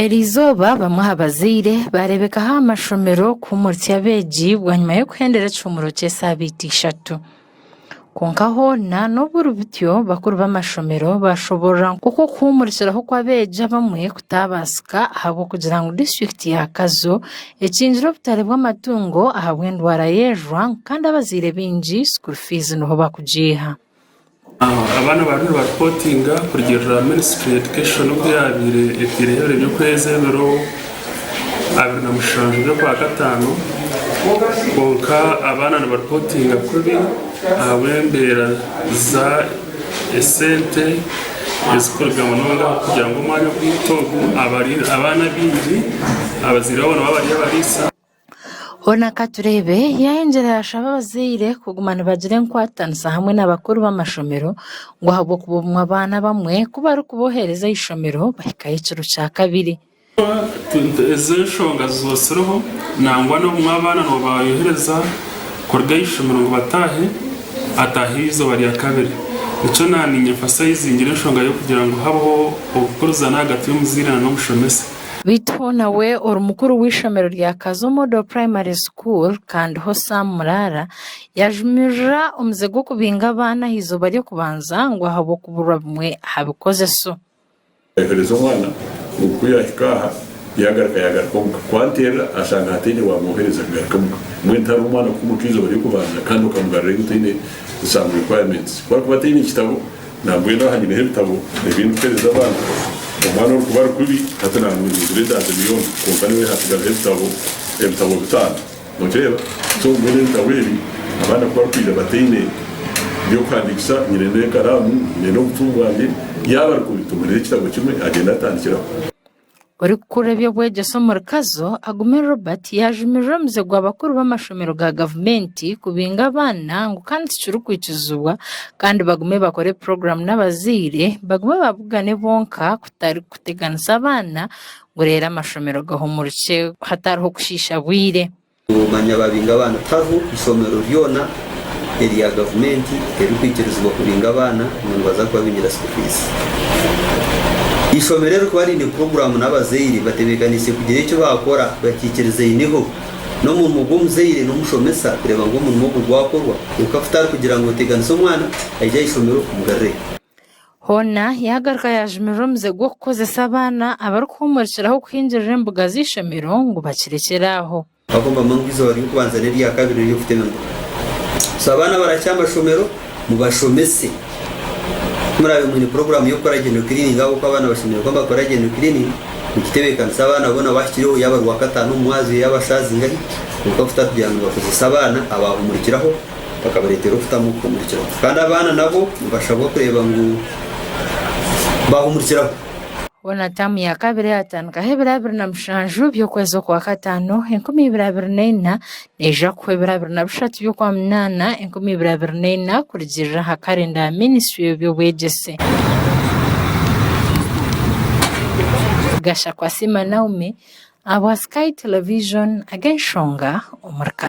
Eriizooba bamwe aha bazaire baareebekaho aha mashomero kuhumuriza abeegi bwanyima y'okuhendera ekihuumuro ky'esaabiiti ishatu. Kwonka hoona n'obu buri butyo, bakuru b'amashomero baashoboorora ngu oku okuhuumurikiraho kw'abeegi abamwe kutaabaasika ahabw'okugira ngu disiturikiti ya Kazo ekingire obutare bw'amatungo ahabw'endwara y'ejwa kandi abazaire baingi school fees niho bakugiiha. Abaana bariyo nibaripootinga kurugiirira minisitule ya Education oku yaabaire etaireho ebiro by'okweza ebiro 27 by'okwakataano kwonka abaana nibaripootinga kubi ahabw'embeera za esente ezikuruga munonga kugira ngu omwanya ogwaitu ogu abaana abaingi abazaire baabo nibaba bari abariisa. Hoona katureebe yayongyera yashaba abazaire kuguma nibagira enkwatanisa hamwe n'abakuru b'amashomero ngu ahabw'okuba obumwe abaana abamwe ku barikubohereza ah'eishomero bahikayo ekiro kyakabiri. Ezo enshonga zootsireho nangwa n'obumwe abaana noobayohereza kuruga ah'eishomero ngu bataahe, ataahe eizooba ryakabiri. Nikyo naaniinye emphasizingire enshonga y'okugira ngu habeho obuhurizana ahagati y'omuzaire n'omushomesa. Beitu hoona we ori mukuru w'eishomero rya Kazo Model Primary School kandi ho Sam Murara yajumirira omuze gw'okubinga abaana aha izooba ry'okubanza ngu ahabw'okuburwa bimwe aha bikozeso. Ayohereza omwana ngu ku yaahika aha yaagaruka yaagaruka omuka. Ku anteerera ashanga hataine waamwohereza kugaruka omuka. Mbwenu tihariho omwana kuhumuka eizooba ry'okubanza kandi okamugarurayo otaine some requirements. Ku arikuba ataine kitabo Nambwenu aha nyineho ebitabo ebi ndikuheereza abaana. Omwana orikuba ari kubi hati naamwizire edaazeni yoona kwonka niwe hatsigareho ebitabo ebitabo bitaano. Nokireeba? So mbwenu ebitabo ebi abaana ku barikwija bataine by'okuhandiikisa, nyine n'ekaraamu, nyine n'obucumu bwangye, yaaba ari kubi tumuheereze ekitabo kimwe agyende atandikiraho. Orikukurira eby'obwegyese omuri Kazo, Agumire Robert yaajumirira omuze gwa bakuru b'amashomero ga gavumenti kubinga abaana ngu kandi tikirikwikirizibwa kandi bagume bakore puroguraamu n'abazaire bagume babugane bonka kutari kuteganisa abaana ngu reero amashomero gahumurukye hatariho kushiisha bwire. Manya babinga abaana. Tihariho ishomero ryona erya gavumenti eririkwikirizibwa kubinga abaana ngu nibaza kubabingira school fees. Ishomero eririkuba riine puroguraamu n'abazaire batebeekaniise kugira eki baakora bakiikirizaineho. N'omurimo gw'omuzaire n'omushomesa kureeba ngu omurimo ogwo gwakorwa kwonka kutari kugira ngu oteganise omwana aije aha ishomero omugarure. Hoona yaagaruka yaajumirira omuze gw'okukozesa abaana abarikuhuumurikiraho kuhingirira embuga z'eishomero ngu bakirekyere aho. Bagomba ngu eizooba ry'okubanza n'eryakabiri ery'okutema embuga. So abaana abarakya amashomero mubashomese. Ku muraabe mwine puroguraamu y'okukora general cleaning ahabw'okuba abaana bashemereire kuba nibakora general cleaning, mukitebeekanise abaana boona bahikireho yaaba Rwakataano omu mwazyo yaaba shaaha zingahi kwonka kutari kugira ngu nibakozesa abaana abaahumurikiraho. Bakabareetera okutamu okuhumurikiraho. Kandi abaana nabo nibashabwa kureeba ngu baahumurikiraho. Hoona taamu ya kabiri yaatandikaho ebiro 27 by'okwezi Okwakataano 2024, neija kuhwa ebiro 23 by'Okwamunaana 2024 kurugiirira aha karenda ya minisitule y'eby'obwegyese. Gashakwa Sima Naomi, ahabwa Sky Television, ag'enshonga omuri Kampala.